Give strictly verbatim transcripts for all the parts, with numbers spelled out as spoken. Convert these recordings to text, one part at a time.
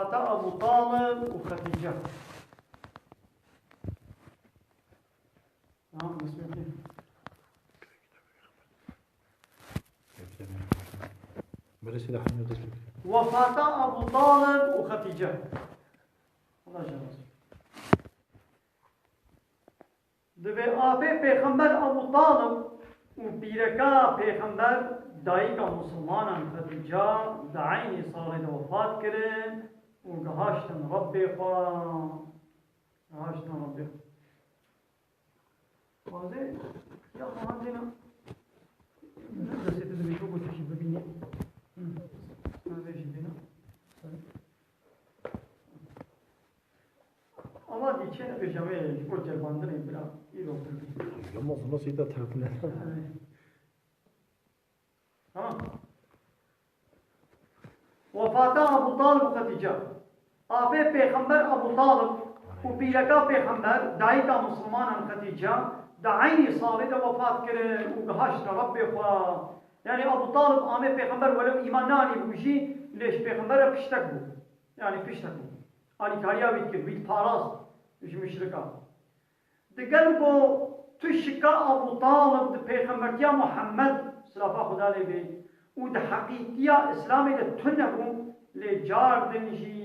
Wefata Ebu Talib û Xetîce. Tamam, bismillah. Wefata Ebu Talib û Xetîce. Allah razı olsun. Divê apê Pêxember Ebu Talib û pîreka Pêxember, dayika Musulmanan Xetîca, di eynî salê de wefat kirin û gihaştin Rebbê xwe. Gihaştin Rebbê xwe. Wazê, ya xwe han têna. Destê tu divê tu goştê jî bibînî. Hı. Wazê jî bîna. Ama dî çê nebêje wê ji bo ceribandinê bira îro kurdî. Ya ma zûna seyda telefon et. Tamam. Wefata Ebu Talib û Xetîce. Apê Pêxember Ebu Talib û pîreka Pêxember, dayika Musulmanan Xetîce, di eynî salê de wefat kirin û gihaştine Rebbê xwe. Yani Ebu Talib amê Pêxember welew îman neanîbû jî, lê ji Pêxember re piştek bû. Yani piştek bû. Alîkariya wî dikir, wî diparast ji muşrika. Digel ku tu şika Abu Talib di pêxembertiya Muhammed, silafa Xuda lê bê, û di heqîtiya Îslamê de tune bû, lê car din jî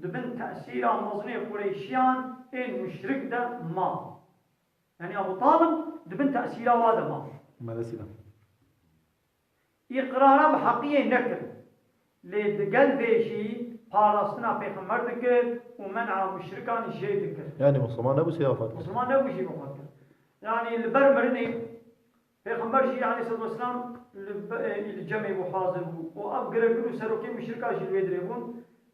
di bin tesîra mezinê Qureyşiyan ên muşrik de ma. Yani Abu Talib di bin tesîra wa de ma. Mele sîna. Îqrara bi heqiyê nekir. Lê digel vê jî parastina pêxember dikir û men'a muşrikan jê dikir. Yani Musulman nebû sê wefat kir. Musulman nebû jî wefat kir. Yani li ber mirinê pêxember jî aleyhissalatu vesselam li be-, e, li cemê bû, hazir bû. Û ev giregir û serokê muşrika jî li wê dirê bûn.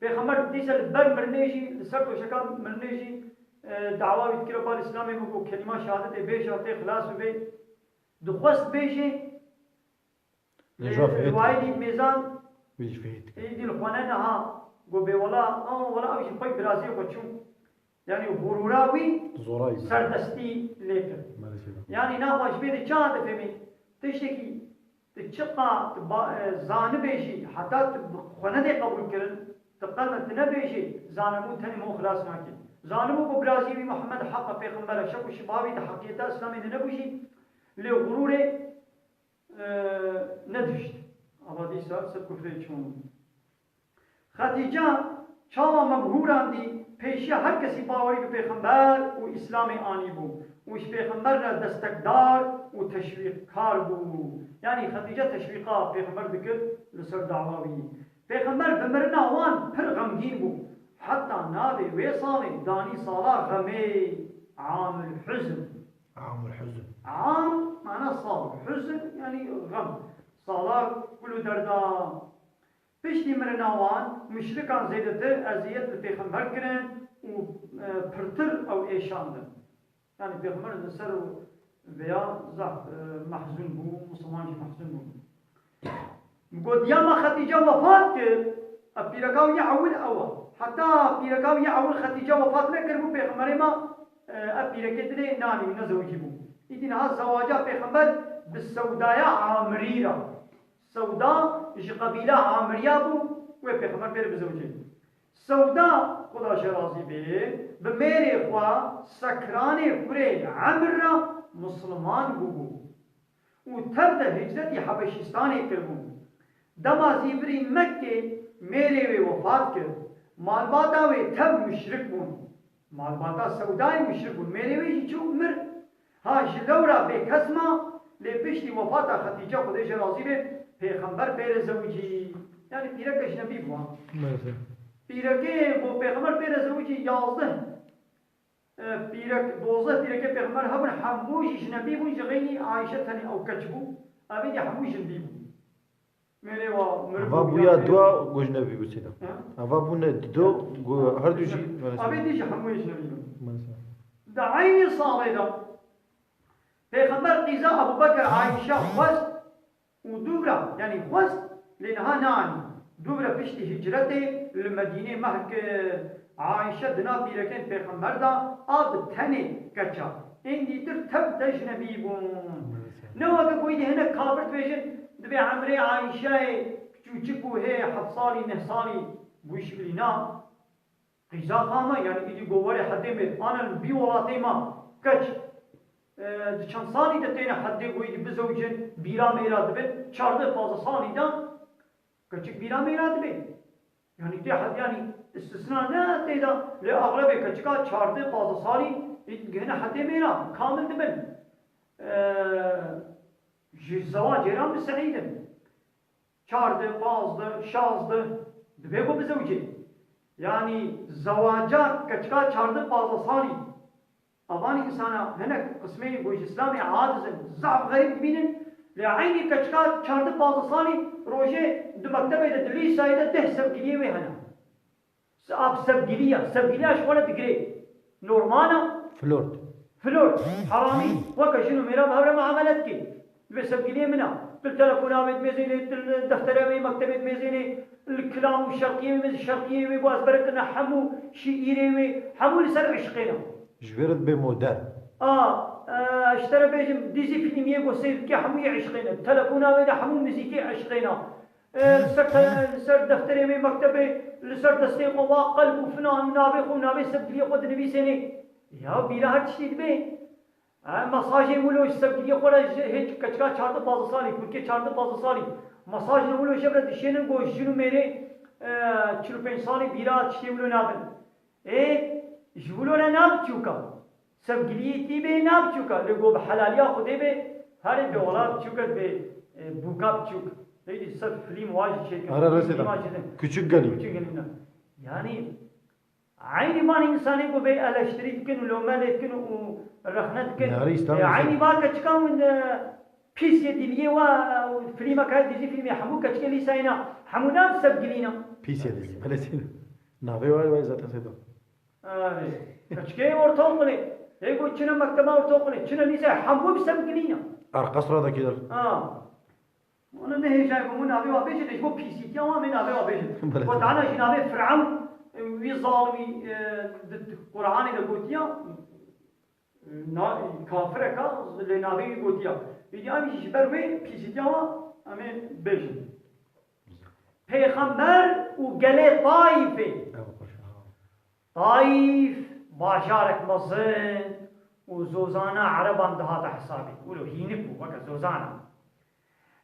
Pêxember dîse li ber mirinê jî, li ser doşeka mirinê jî, e, dawa wî dikir, bal Îslamê bû, ku kelîma şehadetê bêje, tê xilas bibê. Dixwest bêjê, Lê Ê, riwayetî mêzan, wî jî fêt. Êdî li xwe ne niha, got bê wela, ama wela ew jî xwe biraziyê xwe çû. Yani xurûra wî Zora yî. Serdestî lê kir. Maalesef. Yani naxwe ji vê de çawa difêmî? Tiştekî tu çiqa tu ba-, e, zanibê jî, heta tu bi xwe nedê qebûl kirin, tu qelbê tu nebêjê, zanibûn tenê min xilas nake. Zanibû ku biraziyê wî Muhammed heq e, pêxember e, şek û şiba wî di heqiyeta Îslamê de nebû jî, lê xurûrê e, nedihişt. Ava dîsa ser kufrê çûn. Xetîce çawa mebhûrandî, pêşiya her kesî bawerî bi pêxember û Îslamê anîbû û ji pêxember re destekdar û teşwîqkar bû. Yanî Xetîce teşwîqa pêxember dikir li ser dawa wî. Pêxember bi mirina wan pir xemgîn bû. Heta navê wê salê danî sala xemê, Amul Huzn. Amul Huzn. Am, mana sal. Huzn, yani xem. Sala kul û derda. Piştî mirina wan, muşrikan zêdetir eziyet li pêxember kirin û, e, pirtir ew êşandin. Yani pêxember li ser vêya zaf, e, mehzûn bû, Musulman jî mehzûn bûn. Got, ya me Xetîce wefat kir, ev pîreka wî ya ewil ew e. Heta pîreka wî ya ewil Xetîce wefat nekiribû, pêxemberê me, e, ev pîrekê dilê nanî û nezewicî bû. Îdî niha zewaca pêxember bi Sewdaya Amirî re. Sewda ji qebîla Amiriya bû, wê pêxember pê re bizewicê. Sewda, Xuda jê razî bê, bi mêrê xwe Sekranê kurê Emir re Musulman bûbû. û tev de hicretî Hebeşîstanê kiribûn. Dema zîvirî Mekkê mêrê wê wefat kir. Malbata wê tev muşrik bûn. Malbata Sewdayê muşrik bûn. Mêrê wê jî çû mir. Ha ji lewra bêkes ma, lê piştî wefata Xetîce Xwedê jê razî bê, pêxember pê re zewicî. Yanî pîrek ecnebî bû ha. Maalesef. Pîrekê bo pêxember pê re zewicî yazdeh E, pîrek, dozdeh pîrekê pêxember hebûn, hemû jî jinebî bûn, ji xeynî Ayşe tenê ew keç bû, evê jî hemû jin bî bûn. Mêrê wa mir Eva bû bûya ya mêrê. Dua ku jinebî bû sêda. Ha? Eva bûne do ku her du jî. Evê dî jî hemû jinebî bûn. Maalesef. Di eynî salê de pêxember qîza Ebu Bekir Ayşe xwest, û dûvra, yanî xwest, lê niha neanî. Dûvra piştî hicretê li Medînê mehr kir. Ayşe dina pîrekên pêxember da, a bi tenê keça. Ên dîtir tev de jinebî bûn. Ne weke ku îdî hinek kafir dibêjin, dibê emrê Ayşeyê çûçik bû, hê heft salî, neh salî bû şiklîna. Îza xama, yani îdî go werê hedê mêr, ana li vî welatê ma keç, e, di çend salî de têne hedê go îdî bizewicin, bîra mêra dibin, çardeh pazdeh salî de keçik bîra mêra dibe. Yani tê hed-, yani istisna ne tê de, lê axlebê keçika çardeh pazdeh salî îdî gihine hedê mêra, kamil dibin. E, ji zewacê re miseîd in. Çardeh, pazdeh, şazdeh, dibe ku bizewicê. Yanî zewaca keçika çardeh pazdeh salî. Avanî însana hinek qismê ku ji Îslamê aciz in, zaf xerîb dibînin, lê eynî keçika çardeh pazdeh salî rojê di mektebê de, di lîsayê de deh sevgiliyê wê hene. Ab sevgiliya, sevgiliya ji xwe re digirê. Normal e? Flört. Flört, heramî. Weke jin û mêra bi hev re muamele dike. Divê sevgiliyê min e. Tu li telefona wê dimêzênê, tu li deftere wê mektebê dimêzênê, li kilam û şerqiyê wê, mêz şerqiyê wê, got ez berekirine hemû şiîrê wê, hemû li ser eşqê ne. Ji vê re dibe modern. A, e, ji te re bêjim, dizî fîlmiyê ku seyr dike, hemû yê eşqê ne. Telefona wê de hemû muzîkê eşqê ne. E, li ser te-, li ser defterê wê mektebê, li ser destê xwe wa qelb û filan navê xwe û navê sevgiliyê xwe dinivîsênê. Ya bîra her tiştî dibe. E, mesajê wilo ji sevgiliyê xwe re ji hê keçika çardeh pazdeh salî, kurkê çardeh pazdeh salî. Mesaj li wilo ji re dişênin ku jin û mêrê, e, çil û pênc salî bîra tiştê wilo nabin. Ê, ji wilo re na biçûka. Sevgiliyê tî bê na biçûka. Lê go bi helaliya Xwedê bê, herê bê wela biçûka bê, e, bûka biçûk. Lê dî ser filîm wa jî çêkin. Ara resê de. Filîma jî de. Küçük Gölü. Küçük Gölü ne. Yani, eynî van însanê ku bê eleştirî dikin û lome lê dikin û rexne dikin. Nehre İslam E, mesela. Eynî va keçika min, e, pîs yê diliyê wa, e, filîmeka dizî filmê hemû keçikê lîsayê na. Hemû na sevgilî ne. Pîs yê diliyê. Belê sî. Navê wa, wa zaten sê do. Erê. Keçikê ortaokulê. Ê ku çine mekteba ortaokulê, çine lîse, hemû bi sevgilî ne. Erqasradakî der. Ha. Ona ne hêjayê ku min navê wa bêjin, ji bo pîsîtiya wan min navê wa bêjin. Belê. Ku dana jî navê Firavun, e, wî zalimî, e, di Qur'anê de gotiya, e, na-, kafireka, lê navê wî gotiya. Îdî em jî ji ber wê pîsîtiya wan em ê bêjin. Pêxember û gelê Taîfê. Ew xweş. Taîf bajarek mezin û zozana Ereban dihate hesabê. Wilo hînik bû, weke zozana.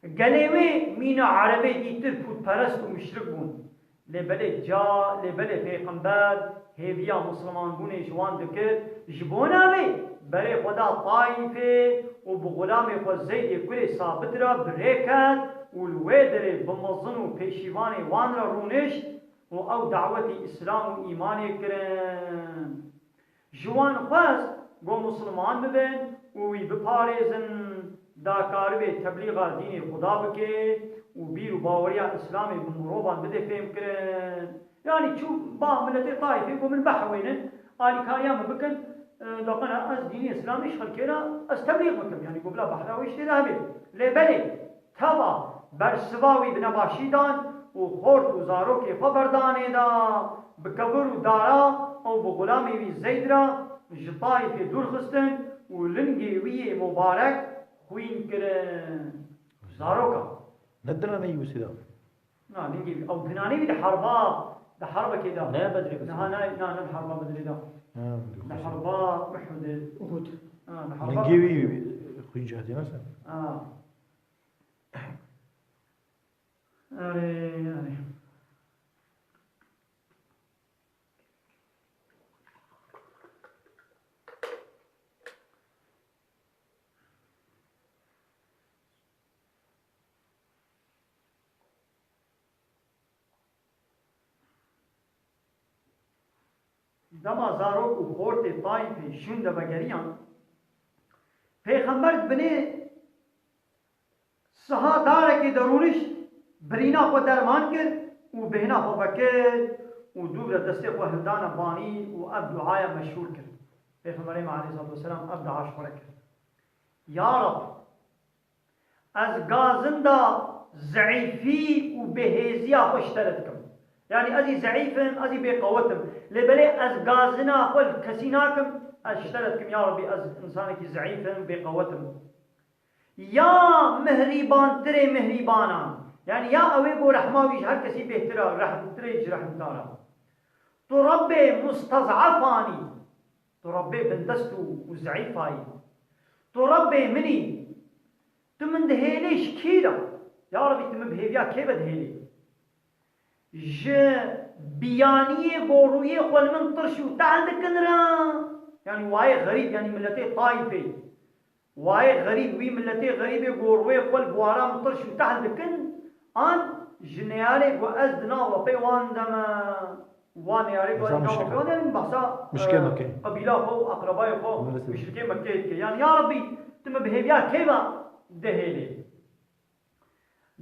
Gelê wê mîna Erebê dîtir pûtperest û muşrik bûn. Lê belê ca, lê belê Pêxember hêviya Mislimanbûnê ji wan dikir, ji bona wê berê xwe da Taîfê û bi xulamê xwe Zeydê kurê Sabit re bi rê ket û li wê derê bi mezin û pêşîvanê wan re rûnişt û ew dawetî Îslam û îmanê kirin. Ji wan xwest ku Misliman bibin û wî biparêzin, da karibê teblîxa dînê Xuda bike û bîr û baweriya Îslamê bi mirovan bide fêhmkirin. Yanî çû ba miletê Taîfê ku min bihewênin, alîkariya min bikin, e, da qena ez dînê Îslamê ji xelkê re ez teblîx bikim. Yanî ku bila behra wê ji tê de hebe. Lê belê, teva bersiva wî bi nebaşî dan û xort û zarokê xwe berdanê da, bi kevir û dara ew bi xulamê wî Zeyd re ji Taîfê dûr xistin û lingê wî yê mubarek xwîn kirin. Zaroka. Ne dinanê wî wî sî da. Na, lingê wî. Ew dinanê wî di herba, di herbekê de. Ne Bedrê Uhudê. Niha ne, na, ne di herba Bedrê de. Ha, Bedrê Uhudê. Di herba Uhudê. Uhud. Ha, di herba Lingê wî xwîn cihadî ne sen? Ha. Erê, erê. Dema zarok û xortê Taîfê şûn de vegeriyan, Pêxember di binê siha darekê de rûnişt, birîna xwe derman kir û bêhna xwe vekir û dûv re destê xwe hildana banî û ev duaya meşhûr kir. Pêxemberê me aleyhissalatu vesselam ev dua ji xwe re kir. Ya Rab, ez gazinda zeîfî û bêhêziya xwe ji te re dikim. Yanî ez î zeîf im, ez î bêqewet im. Lê belê ez gazina xwe li kesî nakim, ez ji te re dikim, ya Rebî, ez însanekî zeîf im, bêqewet im. Ya mihrîbantirê mihrîbanan, yanî ya ew ê ku rehma wî ji her kesî bêhtir e, rehmtirê ji rehmdar e. Tu Reb Rabbê mustez'efanî. Tu Rabbê bindest û, û zeîfayî. Tu Rabbê min î. Tu min dihêlê ji kî re? Ya Rebî, tu min bi hêviya kê ve dihêlî? Ji biyaniyê ku rûyê xwe li min tirş û tehl dikin re? Yanî wayê xerîb, yanî miletê Taîfê. Wayê xerîb, wî miletê xerîbê ku rûyê xwe li buhara min tirş û tehl dikin, an ji neyarê ku ez di nav repê wan de me, wan neyarê ku ez di nav repê wan de me, behsa, Muşrikê e, Mekkeyê. Qebîla xwe û eqrebayê xwe, Maalesef. Muşrikê Mekkeyê dike. Yanî ya Rebî, tu min bi hêviya kê ve dihêlê?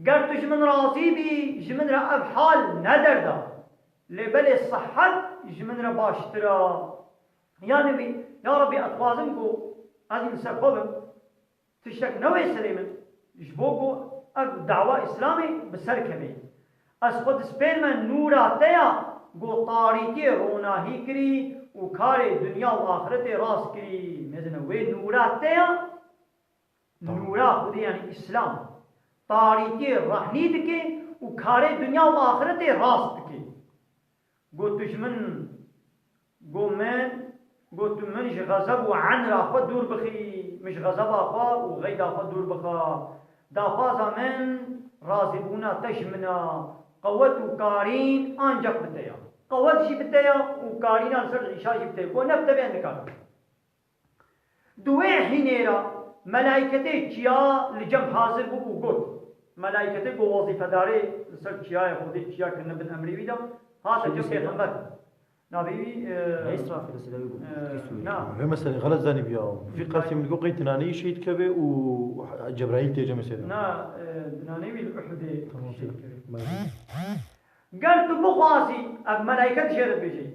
Ger tu ji min razî bî, ji min re ev hal ne derda. Lê belê sihet ji min re baştir a. Yanî bî, ya Rebî, ez dixwazim ku ez jî li ser xwe bim, tiştek newê serê min, ji bo ku ev dawa Îslamê bi ser keve. Ez xwe dispêrime nûra te ya, ku tarîtiyê ronahî kirî û karê dinya û axretê rast kirî. Mezine wê nûra te ya, Tamam. Nûra Xwedê, yanî Îslam, tarîtiyê rehnî dike û karê dinya û axretê rast dike. Got tu ji min, got min, got tu min ji xezeb û enra xwe dûr bixî, min ji xezeba xwe û xeyda xwe dûr bixa. Daxwaza min, razîbûna te ji min a, qewet û karîn ancak bi te ya. Qewet jî bi te ya û karîna li ser îşa jî bi te ya. Got ne bi te bê, ez nikarim. Di wê hînê re melayketê çiya li cem hazir bû û got, melayketê ku wezîfedarê li ser çiyayê Xwedê çiya kirine bin emrê wî de, hate cem pêxember. Navê wî, e, Ne Îsrafîl, Sîlewî bû, e, Tirkî Sûrî. Na. Vê meselê xelet zanîbû ya. Vî qasî min got qey dinanê wî şehîd keve û Cebraîl tê cemê sêde. Na, e, dinanê wî li Uhudê şehîd keve. Tamam. Ger tu bixwazî, ev melaiket jê re dibêje,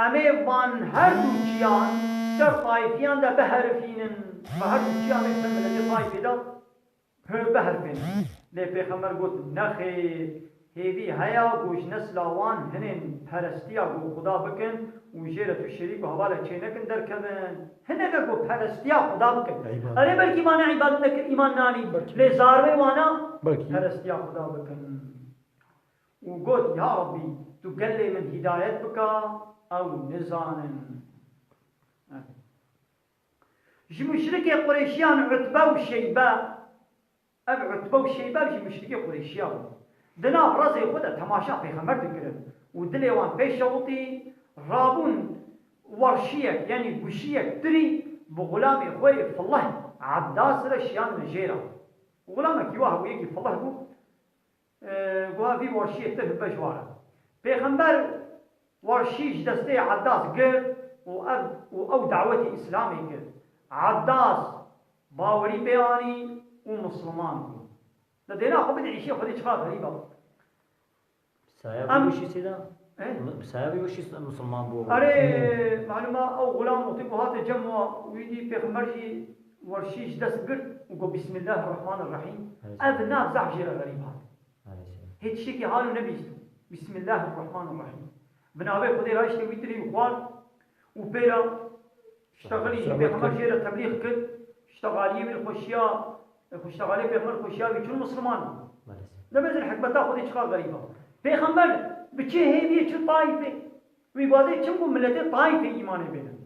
em ê van her du çiyan ser Taîfiyan de biherifînin, bi her du çiyan ê ser miletê Taîfê de biherifînin. Lê Pêxember got, nexêr, hêvî heya ku ji nesla wan hinên perestiya ku Xuda bikin û jê re tu şerîk û hevalek çênekin derkevin. Hineke ku perestiya Xuda bikin. Erê, belkî wana îbadet nekin, îman nanî. Belkî. Lê zarwê wana Belkî. Perestiya Xuda bikin. Û got, ya Rabbî, tu gelê min hîdayet bika, ew nizanin. Ji muşrikê Qureyşiyan Utbe û Şeybe, ev Utbe û Şeybe ji muşrikê Qureyşiya bûn. Di nav rezê xwe de temaşa pêxember dikirin û dilê wan pê şewitî, rabûn werşiyek, yanî guşiyek tirî bi xulamê xwe yê filih Ebdas re şiyandine jê re. Xulamekî wa hebû, yekî filih bû. E, guha vî warşiyê tir hibe ji wa re. Pêxember warşî ji destê Ebdas girt û ev, û ew dawetê Îslamê kir. Ebdas bawerî pê anî û Misliman bû. Di dêna xwe bidî, îşê Xwedê çiqas xerîb e. Bi saya Em- wî weşî sêda? E? Bi saya wî weşî Misliman bû. Erê, malûma ew xulam wextê ku hate cem wa, wî dî Pêxember jî warşî ji dest girt û got, Bismillahirrahmanirrahîm. Erê. Ev nav zehf jê re xerîb hat. Hê tiştekî halo nebîst. Bismillahirrahmanirrahîm. Bi navê Xwedê rayişte wî tirî û xwar û pê re ştexilî jî Pêxember jê re teblîx kir. Ştexaliyê wî li xweşiya, xweştexalê Pêxember xweşiya wî çûn Misliman. Demezin hikmeta Xwedê çiqas xerîb e. Pêxember bi çi hêviyê çû Taîfê? Wî gazê çi bû miletê Taîfê îmanê bênin?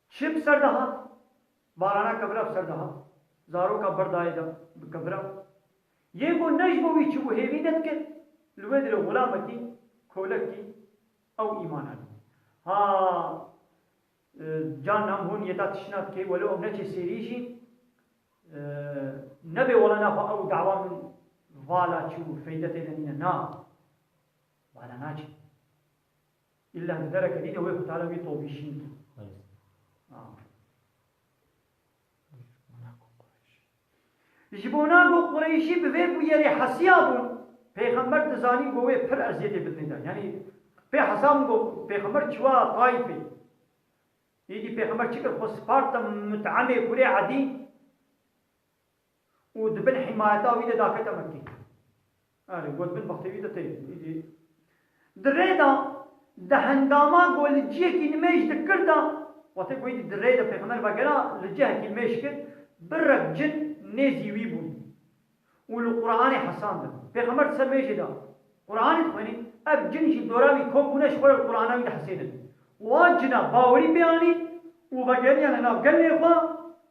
Çi bi ser de hat? Barana kevira bi ser de hat. Zaroka berdayê de bi kevira. Yê ku ne ji bo wî çi bû hêvî nedikir, li wê dirê xulamekî, kolekî ew îman hene. Ha, e, can nam hûn yê ta tişna dikê, welo ew neçê sêrî jî, e, nebê wela naxwe ew dawa min vala çi û feyde tê de nîne. Na. Vala naçe. Îlla di dereke dî de wê Xwedê Teala wî tobîşîn kî. Evet. Ah. Ji bona ku Qureyşî bi vê bûyerê hesiya bûn, Pêxember dizanî ku wê pir eziyetê bidinê de. Yanî pê hesabin ku Pêxember çiwa Taîfê. Êdî Pêxember çi kir? Xwe sparte Mut'emê kurê Edî. û di bin hîmayeta wî de dakete Mekkê. Erê, got bin bextê wî de tê. Îdî di rê de, di hengama ku li cihekî nimêj dikir de, wextê ku îdî di rê de Pêxember vegera li cihekî nimêj kir, birek cin nêzî wî bûn û li Qur'anê hesandin. Pêxember di ser mêjê de Qur'anê dixwînin, ev cin jî dora wî kom bûne, ji xwe re li Qur'ana wî dihesênin. Wa cina bawerî pê anî û vegeriyane nav gelê xwe,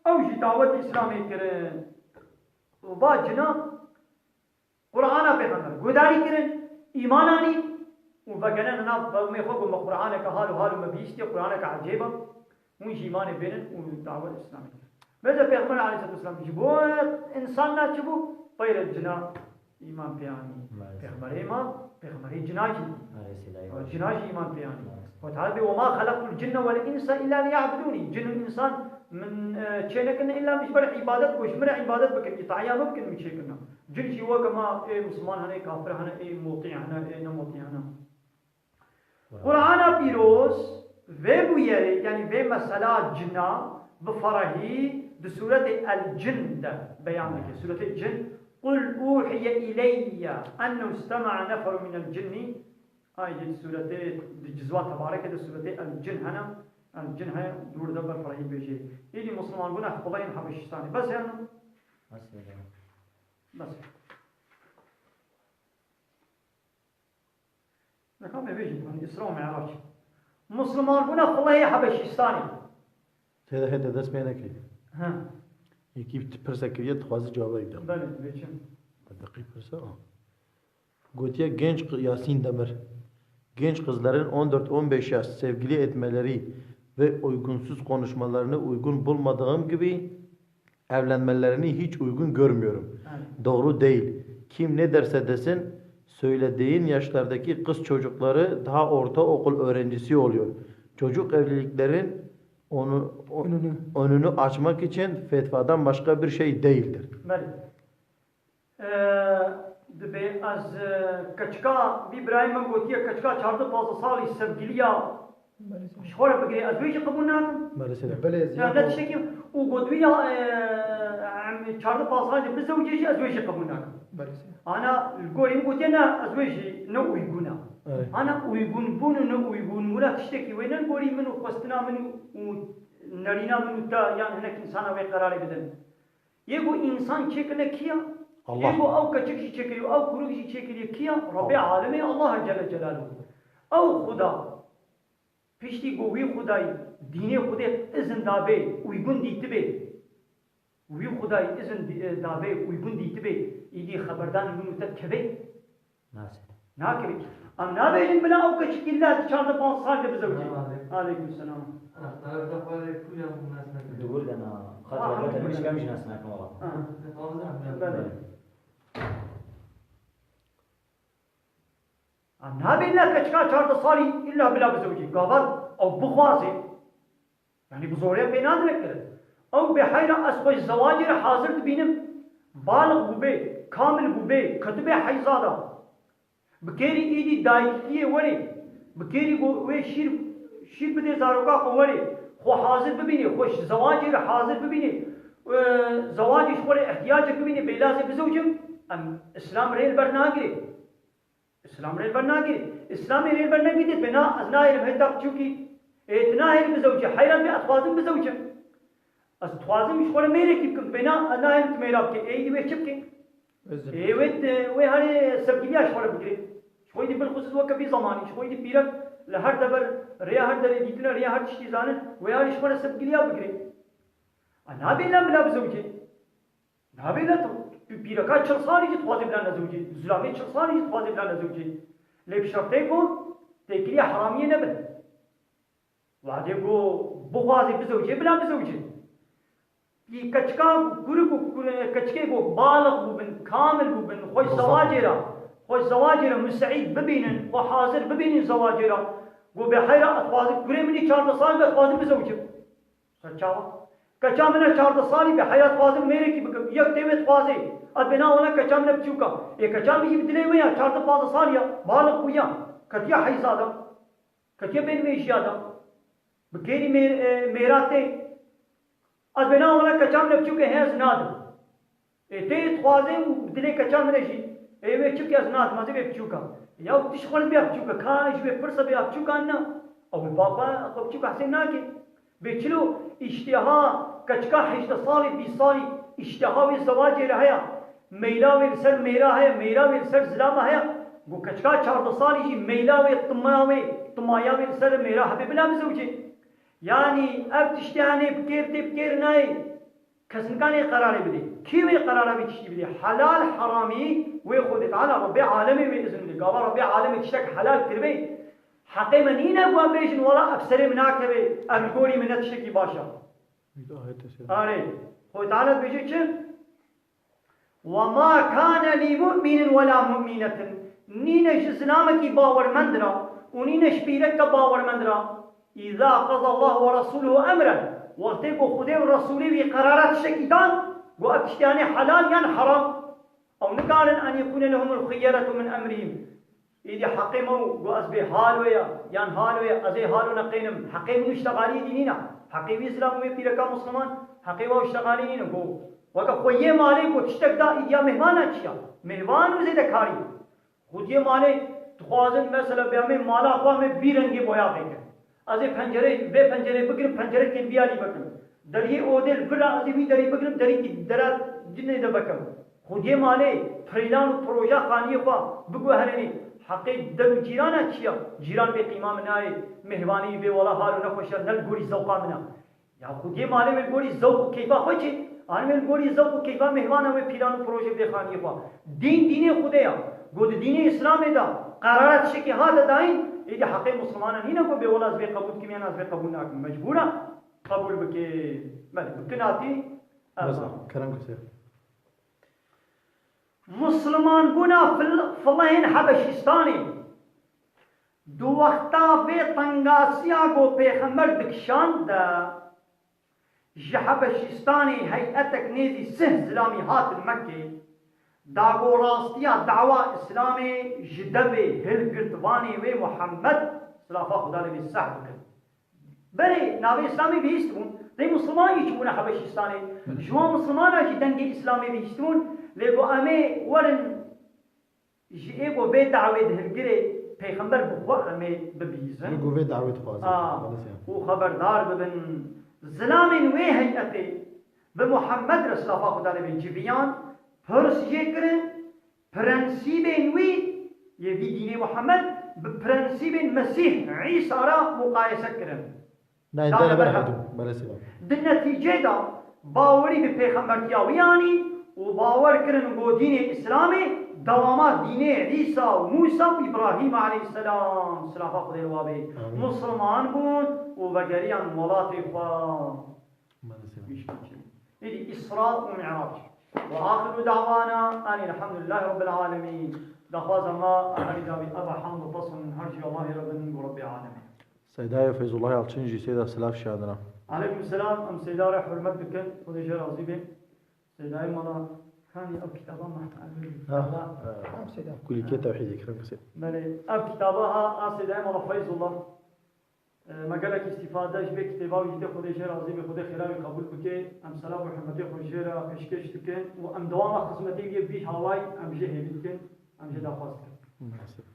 ew jî dawetê Îslamê kirin. Û va cina Qur'ana Pêxember guhdarî kirin, îman anî û vegeriyane nav qewmê xwe, got, me Qur'aneke hal û hal û me bihîstiye, Qur'aneke ecêb e. Hûn jî îmanê bênin û dawet Îslamê kirin. Bêje Pêxember aleyhisselatu vesselam ji bo însan ne çi bû? Peyre cina îman pê anî. Maalesef. Pêxemberê ma, pêxemberê cina jî bû. Aleyhisselam. Cina jî îman pê anî. Maalesef. Got Teala bê, "Ve ma xelaqtul cinne vel insa illa liya'budûnî." Cin û însan min, e, çê nekirine illa min ji ber îbadet, ku ji min re îbadet bikin, îtaya min bikin, min çê kirine. Cin jî weke ma, ê Misliman hene, ê kafir hene, ê mutî hene, ê ne mutî hene. Qur'ana Pîroz vê bûyerê, yanî vê mesela cina bi ferehî di sûretê El-Cin de beyan dike. Sûretê Cin, "Qul uhiye ileyye ennehu istema'a neferun minel cinni." Ay di sûretê, di cizwa tebareke de sûretê El-Cin hene. El-Cin heye, dûr de ber ferehî bêjê. Îdî Musliman bûne, Xuleyên Habeşistanê. Bes yani? Bes. Bes. Neka me bêjin, hani Îsra û Mi'rac. Misliman bûne xuleyê Habeşistanê. Tê de hête dest pê nekirî. He. Yekî pirse kiriye, dixwaze cewabê wî de. Belê, vê çi? Deqî pirse a. Gotiye genç kı-, Yasin Demir. Genç kızların on dört on beş yaş sevgili etmeleri ve uygunsuz konuşmalarını uygun bulmadığım gibi evlenmelerini hiç uygun görmüyorum. Evet. Doğru değil. Kim ne derse desin, söylediğin yaşlardaki kız çocukları daha ortaokul öğrencisi oluyor. Çocuk evliliklerin onu, o-, Önünü. önünü açmak için fetvadan başka bir şey değildir. Belê. E, dibê ez, e, keçika, vî birayê min gotiye, keçika çardeh pazdeh salî sevgiliya Belê. ji xwe re bigirê, ez wê jî qebûl nakim. Belê sêde. Belê, Ya, ziya ne xwe. tiştekî, û got wî ya, e, em, çardeh pazdeh salî bizewicê jî ez wê jî qebûl nakim. Belê sêde. Ana li gorî min gotiye, ne, ez wê jî ne uygûn e. Evet. Ana uygûnbûn û ne uygûnbûna tiştekî wê ne li gorî min û xwestina min û, û nerîna min û te yan hinek însana wê qerarê bidin. Yê ku însan çêkirine kî ya? Allah. Yê ku ew keçik jî çêkiriye, ew kuruk jî çêkiriye kî ya? Rabbê Allah. Alemê Allah Celle Celaluhu. Ew Xuda, piştî ku wî Xudayî, dînê Xudê izin dabê, uygun dîtibê, wî Xudayî izin di-, e, dabê, uygun dîtibê, îdî xeberdanê min û te dikeve? Nasıl? Nakirî. Em nabêjin bila ew keçikî li çardeh panzdeh sal de bizewicî. Selam aleykum. Aleykum selam. Ana, tarafta xwedê kuya bu nasıl? Dubur de na. Ah, Xatır elbette, elbette. Min şikam jî nasıl nakim valla. Ah. Belê. Em nabêjin la keçika çardeh salî illa bila bizewicî. Gava ew bixwaze. Yanî bi zorê pê nadine kirin. Ew bê heyra ez xwe ji zewacê re hazir dibînim. Balix bûbê, kamil bûbê, ketibê heyza de. Bi kêrî îdî dayikiyê werê. Bi kêrî ku wê şîr, şîr bidê zaroka xwe werê. Xwe hazir bibînê, xwe ji zewacê re hazir bibînê. Eee, zewacê ji xwe re ihtiyacek bibînê, bêlazê bizewicim. Em Îslam rê li ber nagirê. Îslam rê li ber nagirê. Îslamê rê li ber negirê, bê na, ez nahêlim heta biçûkî. Ê, tu nahêlî bizewicî. Heyran bê, ez dixwazim bizewicim. Ez dixwazim ji xwe re mêrekî bikim. Bê na, ez nahêlim tu mêra bikê. Ê, îdî wê çi bikê? Ê, wê, wê herê sevgiliya ji xwe re bigirê. Ji xwe îdî bilxusûs weke vî zemanî. Ji xwe îdî pîrek li her dever, rêya her derê dîtine, rêya her tiştî zanin. Wê herê ji xwe re sevgiliya bigirê. A, nabê la bila bizewicê. Nabê ne tu, tu pîreka çil salî jî dixwazê bila nezewicê, zilamê çil salî jî dixwazê bila nezewicê. Lê bi şertê ku têkiliya heramiyê nebin. Wadê ku bixwazê bizewicê, bila bizewicê. Yî keçika kurik û kur-, keçikê ku balix bûbin, kamil bûbin, xwe ji zewacê re, xwe ji zewacê re museîd bibînin, xwe hazir bibînin zewacê re. Ku bê heyra ez dixwazim kurê min î çardeh sal be, ez dixwazim bizewicim. Ser çawa? Keça min e çardeh salî be, heya dixwazim mêrekî bikim. Yek tê wê dixwazê. Ez bê na wele keça min e biçûk e. Ê keça min jî bi dilê wê ya, çardeh pazdeh salî ya. Balix bûya. Ketiya heyza de. Ketiya bên mêjiya de. Bi kêrî mê-, e, mêra tê. Ez bê na wele keça min e biçûk e, hê ez nadim. Ê, tê dixwazê û bi dilê keça min e jî. Ê, wê çi bike ez nadim, ez ê bê biçûka. Ya tu ji xwe re bê biçûka, ka ji wê pirse bê biçûka na. Ew ê ba xwe, xwe biçûka hesên nake. Bê çilo îştiha keçika hejdeh salî, bîst salî, îştiha wê zewacê re heye. Meyla wê li ser mêra heye, meyla wê li ser zilama heye. Go keçika çardeh salî jî meyla wê, timaya wê, timaya wê li ser mêra hebe bila bizewcê. Yanî ev tiştê henê bi kêr tê, bi kêr nayê. Kes nikanê qerarê bidê. Kî wê qerara vê tiştî bidê? Helal, heramî wê Xwedê Teala, Rebbê alemê wê izin bidê. Gava Rebbê alemê tiştek helal kiribe, heqê me nîne ku em bêjin, wela ev serê min nakeve, ev li gorî min ne tiştekî baş e. Arê, Xwedê Teala dibêje çi? وما كان لمؤمن ولا مؤمنة. Nîne ji zilamekî bawermend re û nîne ji pîreke bawermend re, إذا قضى الله ورسوله أمرا، wextê ku Xwedê û Resûlê wî qerara tiştekî dan, ku ev tiştiyanê helal yan heram, أو nikarin أن يكون لهم الخيرة من أمرهم. Îdî heqê me û got, ez bê hal wê ya, yan hal wê ya, ez ê hal û neqênim. Heqê min û ştegalî îdî nîne. Heqê wî zilam û wê pîreka Musliman, heqê we û ştegalî nîne. Got, weke xwe yê malê got, tiştek da îdî ya mêhvana çi ya? Mêhvan û zêdekarî. Xwediyê malê dixwazin, mesela, bê em ê mala xwe em ê vî rengê boya vêkin. Ez ê pencerê, vê pencerê bigirim, pencerekê vî alî bikim. Deriyê odê li vir e, ez ê vî derî bigirim, derîkî dera cinê de bikim. Xwediyê malê, plan û proja xaniyê xwe biguherînî. Heqê der û cîrana çi ya? Cîran bê qîma min nayê, mêhvanî bê wela hal û nexweş e, ne li gorî zewqa min e. Ya Xwediyê malê wê li gorî zewq û keyfa xwe çi? An wê li gorî zewq û keyfa mêhvana wê plan û proje bê xaniyê xwe. Dîn dînê Xwedê ya. Got di dînê Îslamê de qerara tiştekî hate dayîn, êdî heqê Muslimana nîne ku bê wela ez vê qebûl dikim yan ez vê qebûl nakim. Mecbûr e qebûl bike. Belê, bi kinatî, Mesela, kerem kesê. Muslimanbûna fil-, filehên Hebeşîstanê. Di wexta vê tengasiya ku Pêxember dikişand de, ji Hebeşîstanê heyetek nêzî sih zilamî hatin Mekkê, da ku rastiya dawa Îslamê ji devê hilgirtvanê wê Muhammed, silafa Xuda lê bê, seh bikin. Berê navê Îslamê bihîstibûn, tê Musliman jî çûbûne Hebeşîstanê. Ji wan Muslimana jî dengê Îslamê bihîstibûn, lê got, em ê werin ji ê ku vê dawê di hilgirê Pêxember bi xwe em ê bibihîzin. Ji ku vê dawê dixwazin. A, Belê. Û xeberdar bibin. Zilamên wê heyetê bi Muhammed re, silafa Xuda lê bê, civiyan, pirs jê kirin, prensîbên wî, yê vî dînê Muhammed, bi prensîbên Mesîh Îsa re muqayese kirin. Nayê, dane ber hevdû. Belê sî. Di netîcê de bawerî bi pêxembertiya wî anî û bawer kirin ku dînê Îslamê dewama dînê Îsa û Mûsa û Îbrahîm aleyhisselam, silafa Xwedê li wa bê, Amîn. Musliman bûn û vegeriyan welatê xwe. Belê sî. Îdî Îsra û Mi'rac. Ve axiru dawana enî elhamdulillahî rabbil alemîn. Daxwaza me, herî dawî, eva hamd û pesn her jî Allahî re bin, bo Rebbê alemîn. Seydayê Feyzullah Yalçın jî seyda silav şiyadina. Aleyküm selam, em seyda re hurmet dikin, Xwedê jê razî bê. Seydayê mala kanî ev kitaba me. Ha, ha. Em seyda. Kulîkê tewhîdê kirin kisê. Belê, ev kitaba ha, a seydayê mala Feyzullah. E, me gelek îstîfade ji vê kitêba wî dîtê, Xwedê jê razî bê, Xwedê xêra wî qebûl bike. Em selav û hurmetê xwe jê re pêşkêş dikin û em dewama xizmetê wî yê bi vî hawayî em jê hêvî dikin, em jê daxwaz dikin. Maalesef.